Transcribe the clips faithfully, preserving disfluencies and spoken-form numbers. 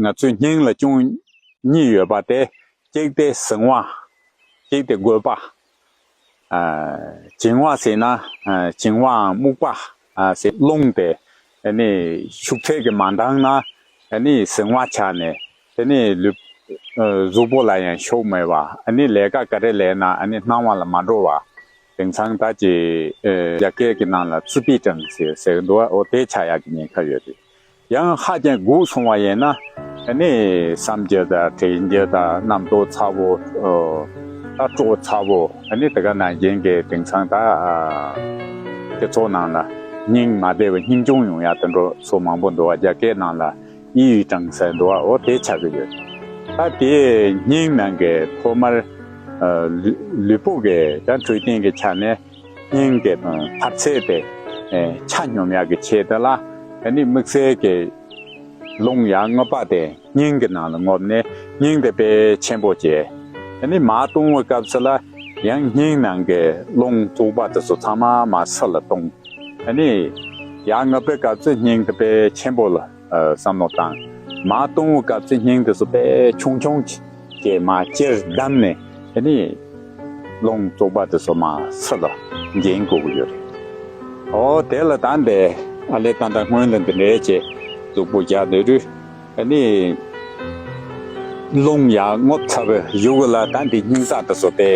ང་ཚོའི་སྙིང་ལ་ཅུང་གཉིས་ཡོད་པ་དེ། གཅིག་དེ་གཟིང་བ། གཅིག་དེ་རྒོད་པ། ཨ། གཟིང་བ་ཟེར་ན། ཨ། གཟིང་བའམ་སྨུག་པ། ཨ། ཟེར་རླུང་དེ་ཨ་ནི་ཤུགས་ཚད་ཀྱིས་མ་འདང་ན་ཨ་ནི་གཟིང་བ་ཆགས་ནས། དེ་ནི་ལུས། ཨ། གཟུགས་པོ་ལ་ཡང་ཤུགས་མེད་པ། ཨ་ནི་ལས་ཀ་ག་རེ་ལས་ན་ཨ་ནི་སྣང་བ་ལ་མ་འགྲོ་བ། དེང་སང་ད་ཅི། ཨ། རྒྱ་སྐད་ཀྱི་ནང་ལ་ཙི་པི་ཀྲང་ཟེར་ཟེར་གི་འདུག་འོ་དེ་ཆགས་ཡག་གི་ཉེན་ཁ་ཡོད་རེད། ཡང་ཧ་ཅང་སྒུག་སོང་བ་ཡིན་ན། ཨ་ནི་བསམ་རྒྱུ་དང་དྲན་རྒྱུ་དང་རྣམ་རྟོག་ཚ་བོ། ཨ། ད་སྤྲོ་ཚ་བོ། ཨ་ནི་དེ་ག་ནང་བཞིན་གྱི་དེང་སང་ད། ཨ། སྤྱི་ཚོགས་ནང་ལ་སྙིང་མ་བདེ་བའི་སྙིང་གྱོང་ཡོང་ཡ་དེ་འདྲ་ཚོ་མང་པོ་འདུག་བ། རྒྱ་སྐད་ནང་ལ་ཨི་ཡུ་ཀྲང་ཟེར་འདུག་བ། འོ་དེ་ཆགས་ཀྱི་ཡོད། ད་དེ་སྙིང་ནང་གི་ཐོག་མར། ཨ། ལུས་ལུས་པོ་གི་ད་འཕྲོད་བསྟེན་གྱི་ཆ་ནས། སྙིང་གི་འཕར་ཚད་དེ། ཨེ། ཆ་སྙོམས་ཡག་གི་ཆེད་དུ་ལ། ཨ་ནི་དམིགས་བསལ་གྱི་རླུང་ཡར་རྔུབ་པ་དེ་སྙིང་གི་ནང་ལ་རྔུབ་ནས་སྙིང་དེ་དཔེ་ཆེན་པོ་བྱས། ཨ་ནི་མར་གཏོང་བའི་སྐབས་སུ་ལ་ཡང་སྙིང་ནང་གི་རླུང་བཙོག་པ་དེ་ཚོ་ཚང་མ་མར་ཕྱི་ལ་གཏོང་། ཨ་ནི་ཡར་རྔུབ་པའི་སྐབས་སུ་སྙིང་དེ་དཔེ་ཆེན་པོ་ལ། ཨ། བསམ་བློ་བཏང་། མར་གཏོང་བའི་སྐབས་སུ་སྙིང་དེ་ཚོ་དཔེ་ཆུང་ཆུང་བྱས་མར་སྤྱིར་བསྡམས་ནས། ཨ་ནི་རླུང་བཙོག་པ་དེ་ཚོ་མར་ཕྱི་ལ་འབྱིན་དགོས་ཀྱི་ཡོད་རེད། འོ་དེ་ལ་ད་འདི་ཨ་ལས་ད་ལྟ་སྔོན་ལ་འདི་འདྲའི་བྱས་གཟུགས་པོ་རྒྱག་སྡོད་དུས། ཨ་ནི་རླུང་ཡར་རྔུབ་ཚར་བའི་གཞུག་གུ་ལ་ད་འདི་སྙིང་རྩ་དེ་ཚོ་དཔེ་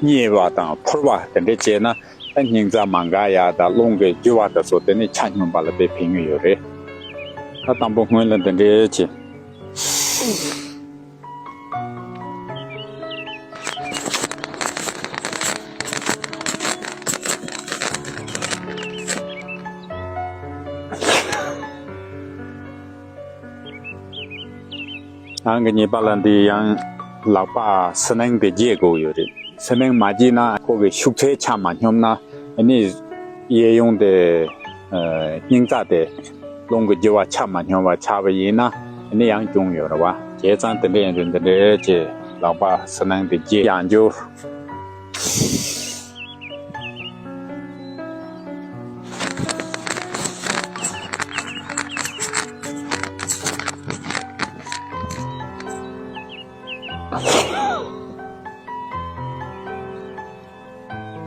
མཉེ་བ་དང་འཕུར་བ་དེ་འདྲ་བྱས་ན། ད་སྙིང་རྩ་མ་འགག་ཡ་དང་རླུང་གི་རྒྱུ་བ་དེ་ཚོ་དེ་ནི་ཆ་སྙོམས་པ་ལ་དཔེ་ཕན་གྱི་ཡོད་རེད། ད་དང་པོ་སྔོན་ལ་འདི་འདྲའི་བྱས། ཨང་གི་གཉིས་པ་ལ་འདི་ཡང་ལག་པ་ཕྱི་ནང་དེ་བརྗེ་དགོས་ཡོད་རེད། ཕྱི་ནང་མ་བརྗེས་ན་ཁོ་གི་ཤུགས་ཚད་ཆ་མ་སྙོམས་ན། ཨ་ནི་གཡས་གཡོན་དེ། ཨ། སྙིང་རྩ་དེ་རླུང་གི་རྒྱུ་བ་ཆ་མ་སྙོམས་པ་ཆགས་པ་ཡིན་ན་ཨ་ནི་ཡང་གྱོང་ཡོད་རེད་བ། བྱས་ཙང་དེ་འདྲ་ཡིན་དུས་འདི་འདྲའི་བྱས་ལག་པ་ཕྱི་ནང་དེ་བརྗེ་ཡང་འགྱུར།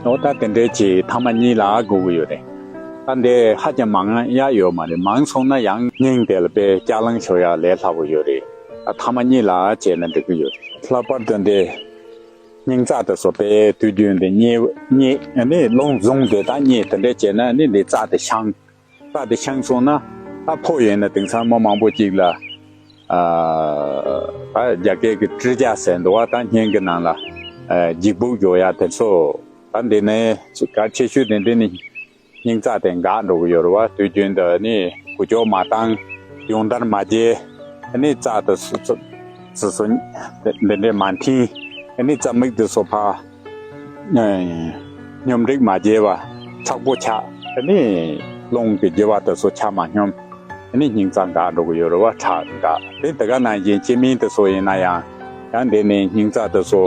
འོ་ད་དེ་འདྲའི་བྱས་ཐེངས་མ་གཉིས་ལ་དགོས་ཀྱི་ཡོད་རེད། ད་འདི་ཧ་ཅང་མང་ཡ་ཡོད་མ་རེད། མང་སོང་ན་ཡང་སྙིང་དེ་ལ་དཔེ་རྐྱང་ལངས་ཤོར་ཡ་ལས་སླ་པོ་ཡོད་རེད། ད་ཐེངས་མ་གཉིས་ལ་བྱས་ན་འགྲིག་གི་ཡོད་རེད། ལྷག་པར་དུ་འདི་སྙིང་རྩ་དེ་ཚོ་དཔེ་དུས་རྒྱུན་དུ་མཉེ་མཉེ། ཨ་ནི་རླུང་བཟུང་དེ་དང་མཉེ་དེ་འདྲ་བྱས་ན་ཨ་ནི་འདི་རྩ་དེ་བཤང་། རྩ་དེ་བཤང་སོང་ན། ད་ཕོ་ཡིན་ན་དེང་སང་མི་མང་པོ་ཅིག་ལ། ཨ། ད་རྒྱ་སྐད་ཀྱི་ཀྲི་ཅ་ཟེར་འདུག་བ། ད་སྙིང་གི་ནང་ལ། ཨ། འཇིགས་སྦུག་འཇོག་ཡ་དེ་ཚོ། ད་འདི་ནས་གལ་ཆེ་ཤོས་དེ་འདི་ནི་སྙིང་རྩ་དེ་འགག་འགྲོ་གི་ཡོད་རེད་བ། དུས་རྒྱུན་དུ་ནི་འགུལ་སྐྱོད་མ་བཏང་། ཡོང་བསྡད་མ་བྱེད། ཨ་ནི་རྩ་དེ་སོ་སོ་སོ་སོ་འདི་འདྲས་མ་འཐེན། ཨ་ནི་རྩ་མིག་དེ་སོ་ཕར། ཨ། སྙོམས་སྒྲིག་མ་བྱས་པ་མཁྲེགས་པོ་ཆགས། ཨ་ནི་རླུང་གི་རྒྱུ་བ་དེ་ཚོ་ཆ་མ་སྙོམས། ཨ་ནི་སྙིང་རྩ་འགག་འགྲོ་གི་ཡོད་རེད་བ། ཁྲག་འགག་དེ་དེ་ག་ནང་བཞིན་སྐྱེ་དམན་དེ་ཚོ་ཡིན་ན་ཡང་། ཡང་དེ་ནས་སྙིང་རྩ་དེ་ཚོ།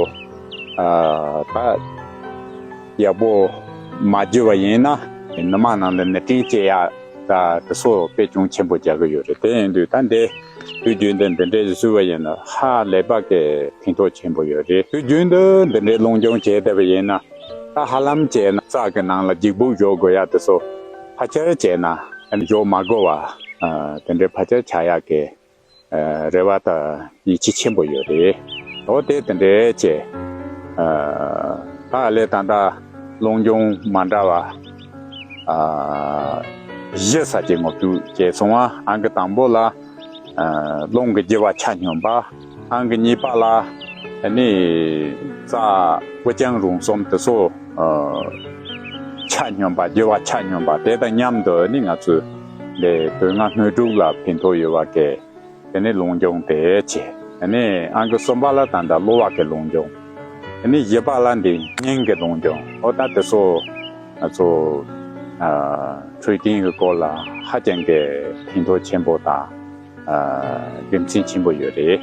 ཨ། ད་ཡག་པོ་མ་བསྒྱུར་བ་ཡིན་ན་ནུ་མ་ནང་ལ་ནད་རྐྱེན་སྐྱེ་ཡག་ད་དེ་ཚོ་དཔེ་ཅུང་ཆེན་པོ་རྒྱག་གི་ཡོད་རེད། དེ་ཡིན་དུས་ད་འདི་དུས་རྒྱུན་དུ་འདི་འདྲའི་བཟོས་པ་ཡིན་ན་ཧ་ལས་པ་གི་ཕན་ཐོགས་ཆེན་པོ་ཡོད་རེད། དུས་རྒྱུན་དུ་འདི་འདྲའི་རླུང་སྦྱོང་བྱས་བསྡད་པ་ཡིན་ན། ད་ཧ་ལམ་བྱས་ན་རྩ་གི་ནང་ལ་འཇིགས་སྦུག་འཇོག་དགོས་ཡ་དེ་ཚོ་ཕལ་ཆེར་བྱས་ན་འཇོག་མ་དགོས་པ། ཨ། དེ་འདྲའི་ཕལ་ཆེར་ཆགས་ཡག་གི། ཨ། རེ་བ་དང་ཡིད་ཆེས་ཆེན་པོ་ཡོད་རེད། འོ་དེ་དེ་འདྲའི་བྱས། ཨ། ད་ཨ་ལས་ད་ལྟ་རླུང་སྦྱོང་མ་འདྲ་བ། ཨ། བཞི་ཙམ་ཅིག་ངོ་སྤྲོད་བྱས་སོང་བ། ཨང་ཀི་དང་པོ་ལ། ཨ། རླུང་གི་རྒྱུ་བ་ཆ་སྙོམས་པ། ཨང་ཀི་གཉིས་པ་ལ། ཨ་ནི་རྩ་དབུ་རྐྱང་རུས་གསུམ་དེ་ཚོ། ཨ། ཆ་སྙོམས་པ། རྒྱུ་བ་ཆ་སྙོམས་པ་དེ་དང་མཉམ་དུ་ནི་ང་ཚོས་འདི་དོན་ལྔ་དངོས་གྲུབ་ལ་ཕན་ཐོགས་ཡོད་པ་གི། དེ་ནས་རླུང་སྦྱོང་དེ་བྱས། དེ་ནས་ཨང་ཀི་གསུམ་པ་ལ་ད་ལྟ་གློ་བ་གི་རླུང་སྦྱོང་། དེ་ནས་བཞི་པ་ལ་འདི་སྙིང་གི་རླུང་སྦྱོང་། འོ་ད་དེ་ཚོ་ང་ཚོ། ཨ། འཕྲོད་བསྟེན་གྱི་སྐོར་ལ་ཧ་ཅང་གི་ཕན་ཐོགས་ཆེན་པོ་དང་། ཨ། དགེ་མཚན་ཆེན་པོ་ཡོད་རེད།